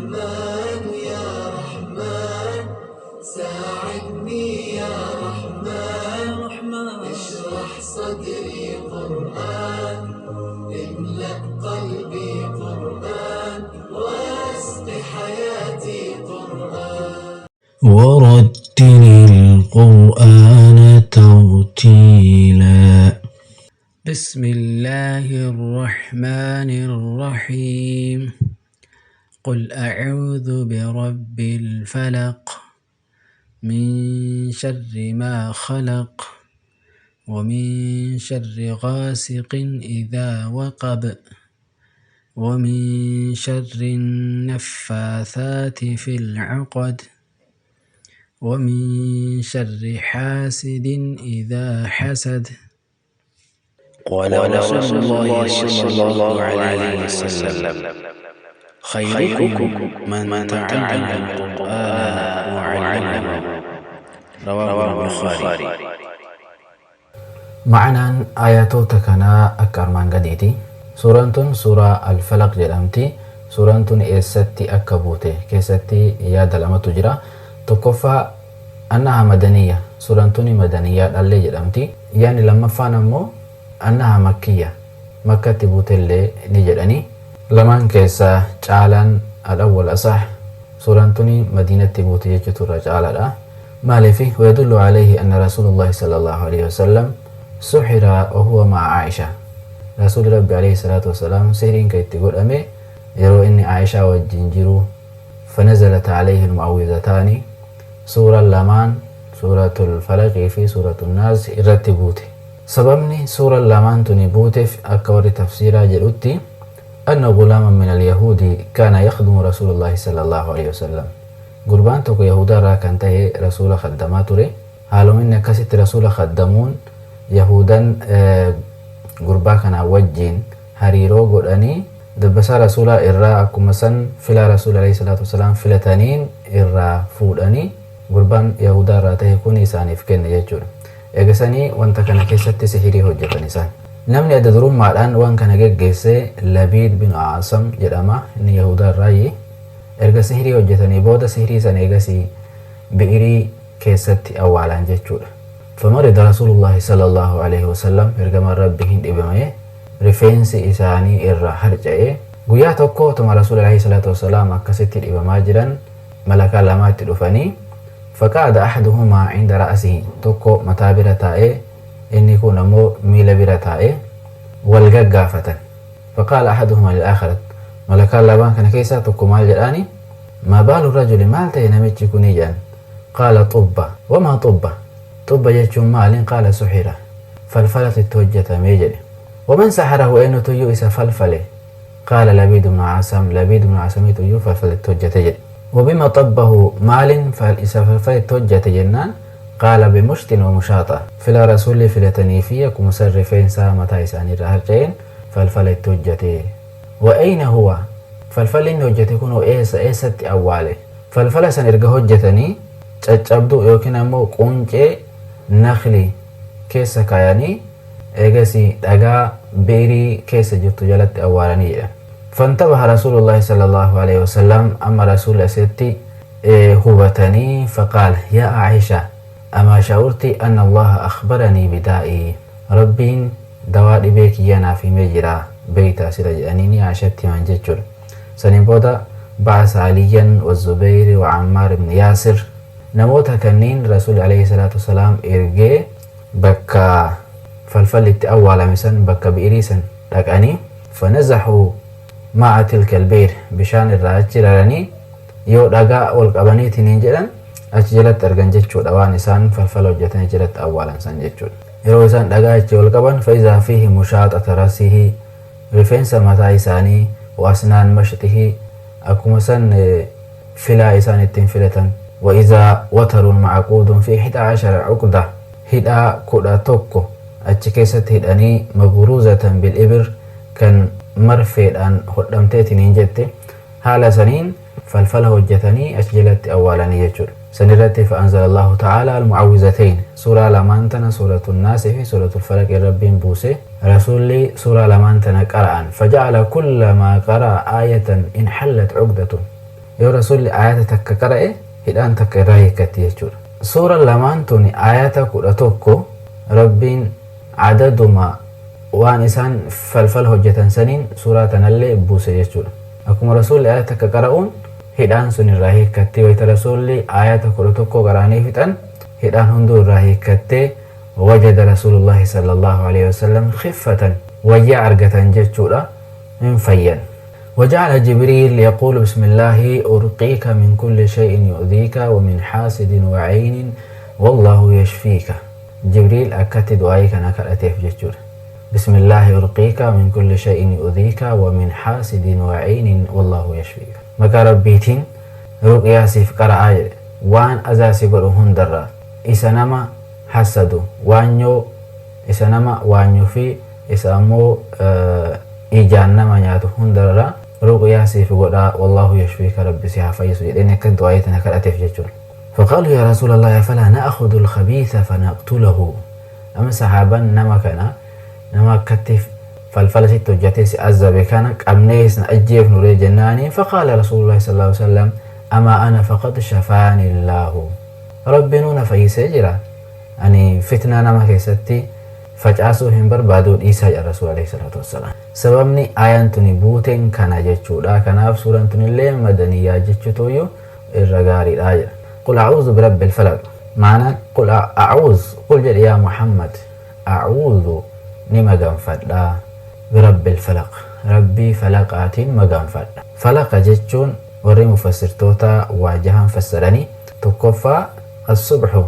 رحمن يا رحمن ساعدني يا رحمن اشرح صدري قرآن املأ قلبي قرآن واسق حياتي قرآن. ورتل القرآن ترتيلا. بسم الله الرحمن الرحيم. قل أعوذ برب الفلق من شر ما خلق ومن شر غاسق إذا وقب ومن شر النفاثات في العقد ومن شر حاسد إذا حسد. قال رسول الله صلى الله عليه وسلم: خيركم من تعلم القرآن وعلمه. رواه البخاري. Ma'anaan ayatoota kanaa akka armaan gadiiti. Suuraan tun suuraa Al-Falaq jedhamti. Suuraan tun eessatti akka buute keessatti yaada lamatu jira. Tokkoffaa, annaha madaniyya. Suuraan tun madaniyyaa dhallee jedhamti. Yaadni lammaffaan ammoo annaha makkiyya. Makkatti buutellee ni jedhani. Lamaan keessaa caalaan al-awwal asah. Suuraan tun Madiinatti buute jechuutu irra caalaadha. Maaliif? ويدل عليه أن رسول الله صلى الله عليه وسلم سحر وهو مع عائشة. رسول ربي عليه الصلاة والسلام سحرين كي تقول أمي يرو إني عائشة والجنجرو فنزلت عليه المعوذتان سورة اللمان سورة الفلق في سورة الناس الرتبوت. سببني سورة اللمان تنبوت أكبر تفسير جلوتي أن غلاما من اليهود كان يخدم رسول الله صلى الله عليه وسلم. Gurbaan tokko Yahudaa irraa kan ta'e rasuula khaddamaa ture. Haaluma inni akkasitti rasuula khaddamuun Yahudan gurbaa kanaa wajjin hariiroo godhanii dabbasaa rasuulaa irraa akkuma san filaa rasuula alayhi salaatu wasalaam filataniin irraa fuudhanii gurbaan Yahudaa irraa ta'e kun isaaniif kenne jechuudha. Eegasanii wanta kana keessatti sihirii hojjetan isaan. Namni adda durummaadhaan waan kana geggeesse Labiid bin Aasam jedhama. Inni Yahudaa irraayi. Erga sihirii hojjetanii booda sihirii sana eegasii bi'irii keessatti awwaalan jechuudha. فمرض رسول الله صلى الله عليه وسلم ergamaan Rabbi hin dhibame, rifeensi isaanii irraa harca'e. Guyyaa tokko tuma Rasuul alayhi salaatu wasalaam akkasitti dhibamaa jiran malakaa lamaatti dhufanii فقعد أحدهما عند رأسه tokko mataa bira taa'ee inni kun ammoo miila bira taa'ee wal gaggaafatan. فقال أحدهما للآخر malakaan lamaan kana keessaa tokko maal jedhaani? ما بال الرجل maal ta'e namichi kunii jedhan. قال طب وما طب xubba jechuun maaliin? قال سحر falfalatu itti hojjetamee jedhe. ومن سحره eenyutu iyyuu isa falfale? قال لبيد بن عاصم Labiid ibn Caasamiitu iyyuu falfala itti hojjete jedhe. وبما طبه maaliin isa falfala itti hojjete jennaan قال بمشط ومشاطة fila rasuulli filatanii fi akkuma san rifeensa mataa isaanii irraa harca'een falfala itti hojjete. وأين هو falfalli inni hojjete kun eessa, eessatti awwaale? Falfala san erga hojjetanii caccabduu yookiin ammoo quncee nakli keessa kaayanii eegasii dhagaa biirii keessa jirtu jalatti awwaalanii jedhan. فانتبه رسول الله صلى الله عليه وسلم أما رسول asitti hubatanii فقال يا عائشة أما شعرت أن الله أخبرني بدائي Rabbiin dawaa dhibee kiyya naaf himee jira beeytaa sila jedhanii Aishatti himan jechuudha. Saniin booda بعث عليا والزبير وعمار بن ياسر namoota kanneen Rasuulli alayhi salaatu wasalaam ergee bakka falfalli itti awwaalame san bakka bi'irii san dhaqanii فنزحوا ماء تلك البئر bishaan irraa achi raranii yoo dhagaa ol qabaniitiin jedhan achi jalatti argan jechuudha, waan isaan falfala hojjetanii jalatti awwaalan san jechuudha. Yeroo isaan dhagaa achi ol qaban فإذا فيه مشاطة رأسه rifeensa mataa isaanii وأسنان مشطه akkuma san filaa isaan ittiin filatan وإذا وتر معقود في 11 عقدة hidhaa 11 achi keessatti hidhanii مغروزة بالإبر kan marfeedhaan hodhamteetiin hin jette haala saniin falfala hojjetanii achi jalatti awwaalanii jechuudha. Sanirratti فأنزل الله تعالى المعوذتين suuraa lamaan tana, سورة الناس fi سورة الفلق Rabbiin buuse. Rasuulli suuraa lamaan tana qara'an. فجعل كلما قرأ آية انحلت عقدة. Yoo Rasuulli aayata takka qara'e hidhaan takka irraa hiikkatti jechuudha. Suuraan lamaan tuni aayata 11 Rabbiin adaduma waan isaan falfala hojjetan saniin suuraa tanallee buuse jechuudha. Akkuma Rasuulli aayata takka qara'uun hidhaan sun irraa hiikkatti. Wayita Rasuulli aayata 11 qara'anii fixan hidhaan hunduu irraa hiikkattee wajada Rasuulullaahi sallallaahu aleyhi wasallam khiffatan wayyaa argatan jechuudha hin fayyan. وجعل جبريل يقول بسم الله أرقيك من كل شيء يؤذيك ومن حاسد وعين والله يشفيك. جبريل أكت دعائك أنا كرأتيف جتشور. بسم الله أرقيك من كل شيء يؤذيك ومن حاسد وعين والله يشفيك. مكا ربيتين رقيا سيف قرأ وان أزاسي قرأ هندرا إسا نما حسدو وانيو إسا نما وانيو في إسا أمو ijaan nama nyaatu hundarra ruqyaa siif godha wallahu yashfiika rabbi si haa fayyisu jedheen akka du'aayii tana kadhateef jechuudha. فقالوا يا رسول الله فلا نأخذ الخبيث فنقتله. أما صحابا نما كان نما كتف فالفلسة تجتي أزب كان قمنيس أجيف نوري جناني. فقال رسول الله صلى الله عليه وسلم أما أنا فقد شفاني الله. ربي نونا فيسجرا أني فتنة نما كيستي facaasuu hin barbaadu dhiisaa jedha Rasuul alayhi salaatu wassalaam. Sababni ayaan tuni buuteen kana jechuudha. Kanaaf suuraan tunillee madaniyyaa jechuutu irra gaariidha jedha. Qul a'uudhu birabbil falaq. Maanaan qul a'uudhu qul jedhi yaa Muhammad a'uudhu ni maganfadha birabbil falaq. Rabbii falaqaatiin maganfadha. Falaqa jechuun warri mufassirtoota waa jahan fassaranii tokkoffaa as-subhu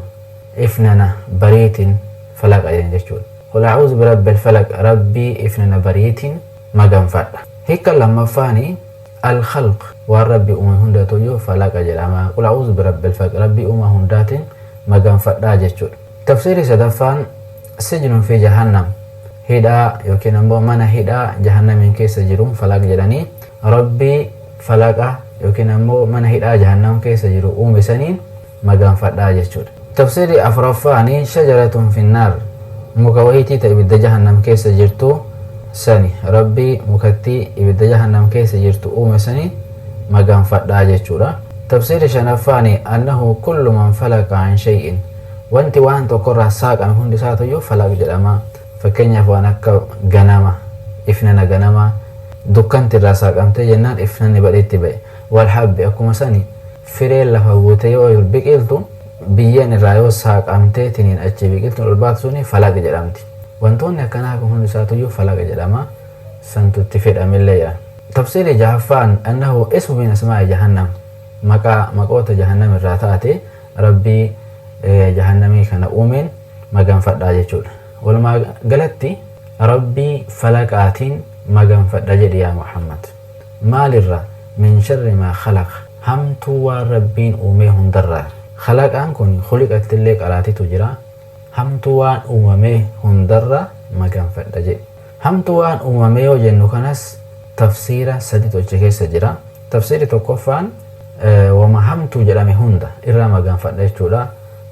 ifnana bariitiin falaqa jedhan jechuudha. قل أعوذ برب الفلق ربي إفننا بريتين مغنفر. هيك لما فاني الخلق والرب أمه هنداتو يو فلق جلاما. قل أعوذ برب الفلق ربي أمه هنداتين مغنفر جتشور. تفسير سدفان سجن في جهنم هدا يوكي نمبو من هدا جهنم كيس جرون فلق جلاني ربي فلق يوكي نمبو من هدا جهنم كيس جرون أم سنين مغنفر جتشور. تفسير أفرفاني شجرة في النار muka wayiitii ta ibidda jahannam keessa jirtu sani rabbii mukattii ibidda jahannam keessa jirtu uume sani maganfadhaa jechuudha. Tafsiirri shanaffaani annahu kullu man falaqa an shay'in wanti waan tokkorraa saaqame hundi isaatuyyuu falaq jedhama. Fakkeenyaaf waan akka ganama ifnana ganama dukkanti irraa saaqamtee jennaan ifnanni badheetti ba'e. Walhabbi akkuma sani fireen lafa buutee yoo biqiltu biyyeen irraa yoo saaqamtee tiniin achi biqiltuun ol baatu suni falaq jedhamti. Wantoonni akkanaa kun hundi isaatuyyuu falaq jedhama. Santutti fedhamillee jedha. Tafsiirri jahaffaan annahu ismu min asmaa'i jahannam maqaa maqoota jahannam irraa taate rabbii jahannamii kana uumeen maganfadhaa jechuudha. Walumaa galatti rabbii falaqaatiin maganfadha jedhi yaa Muhammad. Maalirra min sharri maa khalaq hamtuu waan rabbiin uumee hundarraa. Khalaqaan kun khuliqattillee qaraatitu jira. Hamtuu waan uumamee hundarra maganfadha jedhi. Hamtuu waan uumamee yoo jennu kanas tafsiira sadi toche keessa jira. Tafsiirri tokkoffaan wama hamtuu jedhame hunda irraa maganfadha jechuudha.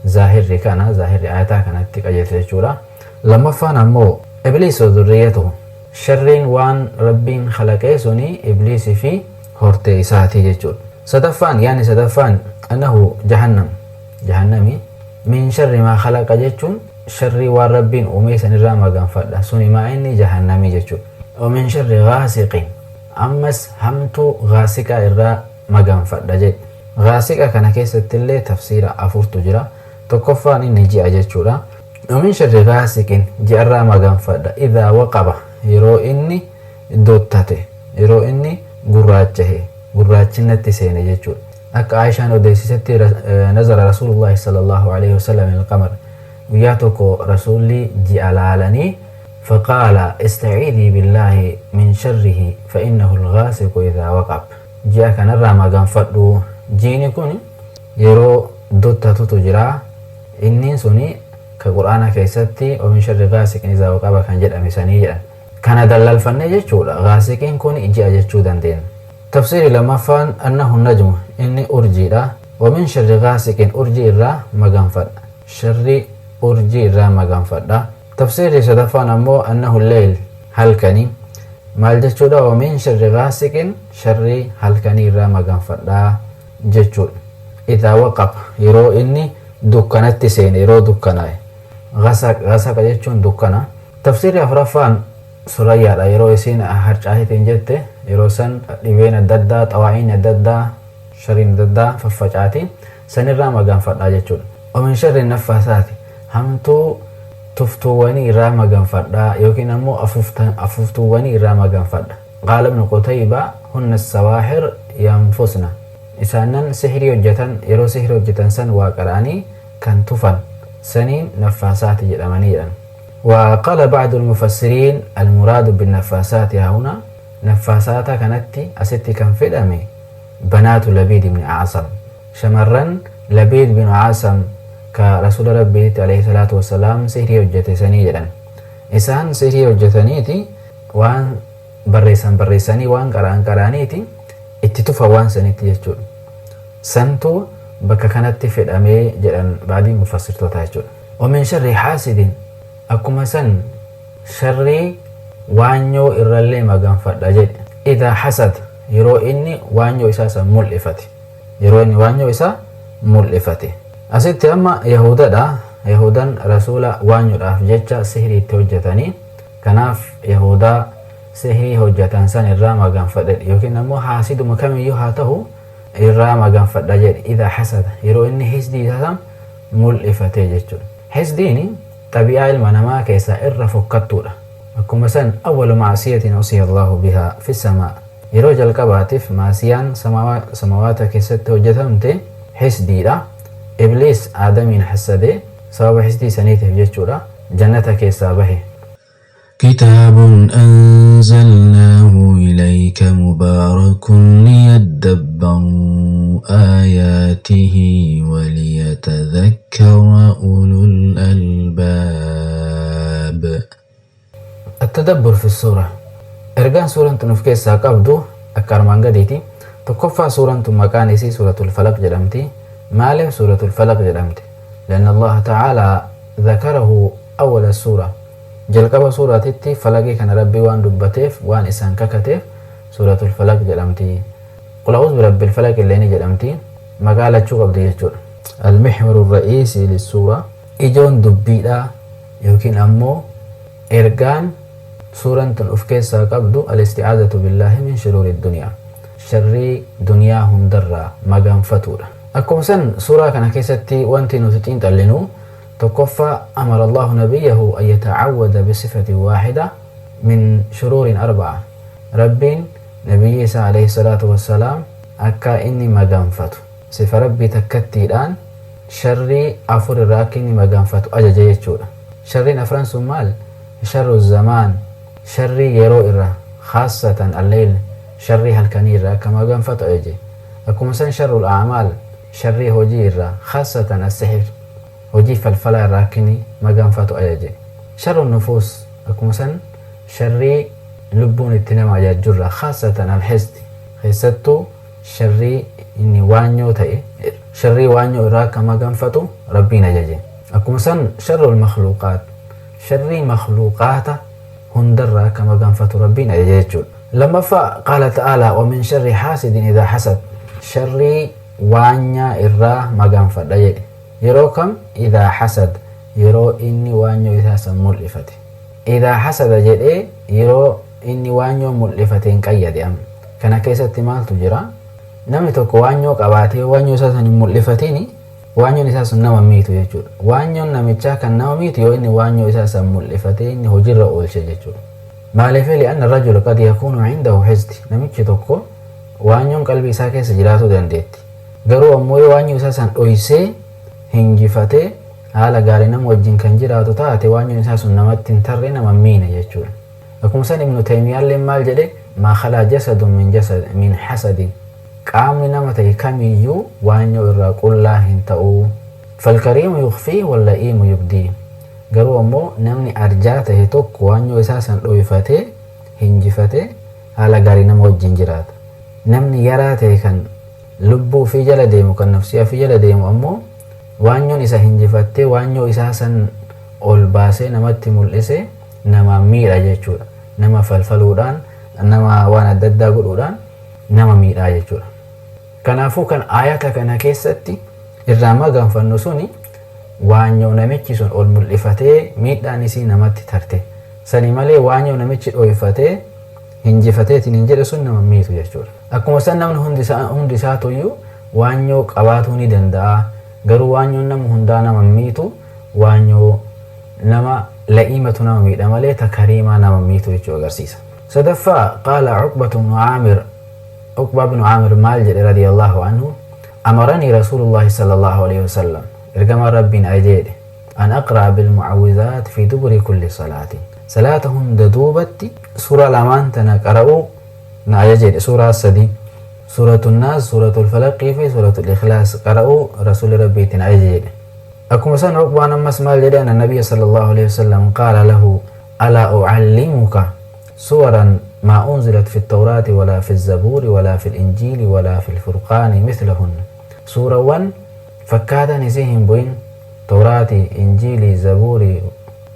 Zaahirri kana zaahirri ayataa kanatti qajeelcha jechuudha. Lammaffaan ammoo ibliis wa dhurriyyatuhu sharriin waan rabbiin khalaqee suni ibliisii fi hortee isaatii jechuudha. Sadaffaan yaani sadaffaan annahu jahannam jahannami min sharri maa khalaqa jechuun sharrii waan rabbiin uumee sanirraa maganfadha suni maa inni jahannamii jechuudha. Wa min sharri ghaasiqin ammas hamtuu ghaasiqaa irraa maganfadha jedhe. Ghaasiqa kana keessattillee tafsiira afurtu jira. Tokkoffaan inni ji'a jechuudha. Wa min sharri ghaasiqin ji'arraa maganfadha idhaa waqaba yeroo inni dottate yeroo inni gurraachahe gurraachinatti seene jechuudha. Akka Aishaan odeessisetti nazara Rasuulullaahi sallallahu alaihi wasallam il-qamar guyyaa tokko Rasuulli ji'a laalanii faqaala istaciidii billaahi min sharrihi fa innahu al-ghaasiqu idhaa waqab ji'a kanarraa maganfadhu jiini kun yeroo dottatutu jira inni suni ka qur'aana keessatti wa min sharri ghaasiqin idhaa waqaba kan jedhame sanii jedhan. Kana dallalfannee jechuudha. Ghaasiqiin kun ji'a jechuu dandeenya. Tafsiirri lammaffaan annahu najmu inni urjiidha. Wa min sharri ghaasiqin urjii irraa maganfadha. Sharri urjii irraa maganfadha. Tafsiirri sadaffaan ammoo annahu leyl halkanii maal jechuudha? Wa min sharri ghaasiqin sharri halkanii irraa maganfadha. Jechuudha. Idhaa waqab, yeroo inni dukkanatti seene, yeroo dukkanaa'e. Ghasaqa jechuun dukkana. Tafsiirri afuraffaan Surayyaadha. Yeroo isiin harcaateetiin jette, yeroo san dhibeen adda addaa, xawaa'iin adda addaa, shariin adda addaa faffacaatiin sanirraa maganfadhaa jechuudha. Wamin sharri naffaasaati, hamtuu tuftuuwwanii irraa maganfadhaa yookiin ammoo afuuftuuwwanii irraa maganfadha. Qaala Ibnu Qutaybaa hunna sawaahir yanfusna. Isaannan sihrii hojjetan, yeroo sihrii hojjetan san waa qara'anii kan tufan saniin naffaasaati jedhamanii jedhan. وقال بعض المفسرين المراد بالنفاسات هنا، نفاسات كانت أستي كان فدمي بنات لبيد بن عاصم، شمرن لبيد بن عاصم كرسول ربي عليه الصلاة والسلام سهري هجتي سني جدًا. إسان سهري هجتنيتي وان بريسان بريساني وان قران قرانيتي اتتفا وان سنيتي جتشون سنتو بكا كانت فدمي جدًا بعدين مفسر توتا جتشون. ومن شر حاسد، akkuma san sharrii waanyoo irrallee maganfadha jedhe. Idhaa hasad, yeroo inni waanyoo isaa san mul'ifate, yeroo inni waanyoo isaa mul'ifate. Asitti amma Yahudadha. Yahudan rasuula waanyuudhaaf jecha sihrii itti hojjetanii, kanaaf Yahudaa sihrii hojjetan san irraa maganfadha jedhe, yookiin ammoo haasiduma kamiyyuu haa ta'u irraa maganfadha jedhe. Idhaa hasada, yeroo inni hisdii isaa san mul'ifate jechuudha. Hisdiin xabi'aa ilma namaa keessaa irra fokkattuudha. Akkuma san awwalu ma'asiyatin usiya Allahu bihaa fi samaa, yeroo jalqabaatiif maasiyaan samawaata keessatti hojjetamte hisdiidha. Ibliis Aadamiin hassadee sababa hisdii saniitiif jechuudha jannata keessaa bahe. كتاب أنزلناه إليك مبارك ليدبروا آياته وليتذكر أولو الألباب. التدبر في السورة. إرجان سورة نفكيسا قبضو أكرمان قديتي. تكفى سورة مكانيسي سورة الفلق جرمتي. مالف سورة الفلق جرمتي؟ لأن الله تعالى ذكره أول السورة. jalqaba suuraatitti falaqii kana Rabbii waan dubbateef, waan isaan kakateef suuratul falaq jedhamti. Qul a'uudhu birabbil falaq illee ni jedhamti. Maqaa lachuu qabdi jechuudha. Almihwaru ra'iisii lissuura, ijoon dubbiidhaa yookiin ammoo ergaan suuraan tun of keessaa qabdu al-isti'aadatu billaahi min shuruuri duniyaa, sharrii duniyaa hundarraa maganfatuudha. Akkuma san suuraa kana keessatti wanti nuti xiinxallinu tokkoffaa, amara Allahu nabiyyahu an yata'awwada bisifatin waahida min shuruurin arba'a. Rabbiin nabiyyi isaa alayhi salaatu wassalaam akka inni maganfatu sifa Rabbii takkattiidhaan sharrii afur irraa akka inni maganfatu ajaje jechuudha. Sharriin afran sun maal? Sharru zamaan, sharrii yeroo irraa, khaasatan alleyl, sharrii halkanii irraa akka maganfatu ajaje. Akkuma san sharrul a'maal, sharrii hojii irraa, khaasatan as-sihir, hojii falfalaa irraa akka inni maganfatu ajaje. Sharru nufuus, akkuma san sharrii lubbuun itti nama ajajju irraa, khaasatan al-hisdi, keessattuu sharrii inni waanyoo ta'e, sharrii waanyoo irraa akka maganfatu Rabbiin ajaje. Akkuma san sharrul makhluuqaat, sharrii makhluuqaata hundarraa akka maganfatu Rabbiin ajaje jechuudha. Lammaffaa, qaala ta'aalaa wa min sharri haasidin idhaa hasad, sharrii waanyaa irraa maganfadha jedhe. Yeroo kam? Idhaa hasad, yeroo inni waanyoo isaa san mul'ifate. Idhaa hasada jedhee yeroo inni waanyoo mul'ifate hin qayyade. Amma kana keessatti maaltu jira? Namni tokko waanyoo qabaatee waanyoo isaa san hin mul'ifatiin, waanyoon isaa sun nama miitu jechuudha. Waanyoon namichaa kan nama miitu yoo inni waanyoo isaa san mul'ifatee inni hojiirra oolche jechuudha. Maaliif? Li'anna rajula qad yakuunu cindahu hisdi, namichi tokko waanyoon qalbii isaa keessa jiraatuu dandeetti. Garuu ammoo yoo waanyoo isaa san dhoysee hinjifatee haala gaarii nama wajjin kan jiraatu taate, waanyoon isaa sun namatti hin tarree, nama miine jechuudha. Akkuma san Ibnu Taymiyaallee maal jedhe? Maa khalaa jasadun min jasad min hasadin, qaamni nama ta'e kamiyyuu waanyoo irraa qullaa hin ta'u. Falkariimu yukfii walla'iimu yubdii. Garuu ammoo namni arjaa ta'e tokko waanyoo isaa san dhoyfatee hinjifatee haala gaarii nama wajjin jiraata. Namni yaraa ta'e kan lubbuu ofii jala deemu, kan nafsii ofii jala deemu ammoo waanyoon isa hinjifattee waanyoo isaa san ol baasee namatti mul'isee nama miidha jechuudha. Nama falfaluudhaan, nama waan adda addaa godhuudhaan nama miidhaa jechuudha. Kanaafuu kan aayata kana keessatti irraa maganfannu suni waanyoo namichi sun ol mul'ifatee miidhaan isii namatti tarte. Sani malee waanyoo namichi dhoyfatee hinjifateetiin hin jedhe sun nama miitu jechuudha. Akkuma san namni hundi isaatuyyuu waanyoo qabaatuu ni danda'a. Garuu waanyoon nama hundaa nama miitu, waanyoo nama la'iimatu nama miidha malee ta kariimaa nama miitu jechuu agarsiisa. Sadaffaa, qaala Uqbatu bnu Aamir, Uqbaa bnu Aamir maal jedhe radiyallahu anhu, amaranii Rasuulullaahi sallallahu alaihi wasallam, ergamaan Rabbiin ajaje an aqra'a bilmucawwizaat fi duburi kulli salaatin, salaata hunda duubatti suuraa lamaan tana qara'uu na ajaje. Suuraa sadi, suuratu Naas, suuratul Falaqii fi suuratul Ikhlaas qara'uu Rasuuli Rabbiitiin ajaje. Akkuma san Uqbaan ammas maal jedhe, anna nabiyya sallallahu alaihi wasallam qaala lahu alaa ucallimuka suwaran maa unzilat fi التوراة ولا في الزبور ولا في الإنجيل ولا في الفرقان مثلهن، suurawwan fakkaatan isii hin bu'in Tawraatii, Injiilii, Zabuurii,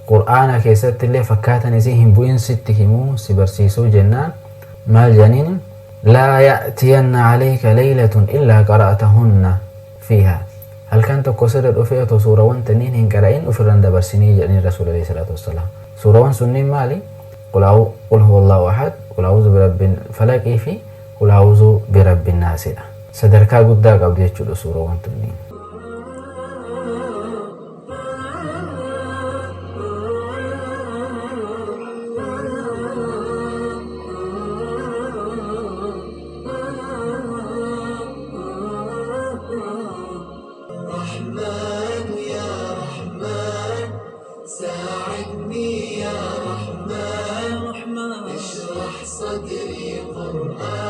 Qur'aana keessatti illee fakkaatan isii hin bu'in sitti himuu si barsiisuu jennaan maal jedhaniin, laa ya'tiyanna calayka laylatun illaa qara'tahunna fiiha, halkan tokko sirra dhufee otoo suurawwan tanniin hin qara'in ofirraan dabarsinii jedhaniin Rasuul alayhi salaatu wassalaam. Suurawwan sunniin maali? Qul huwa Allahu ahad, qul a'uudhu birabbil falaqii fi qul a'uudhu birabbin naasidha. Sadarkaa guddaa qabdi jechuudha suurawwan tunniin. رحمن يا رحمن ساعدني يا رحمن اشرح صدري قرآن.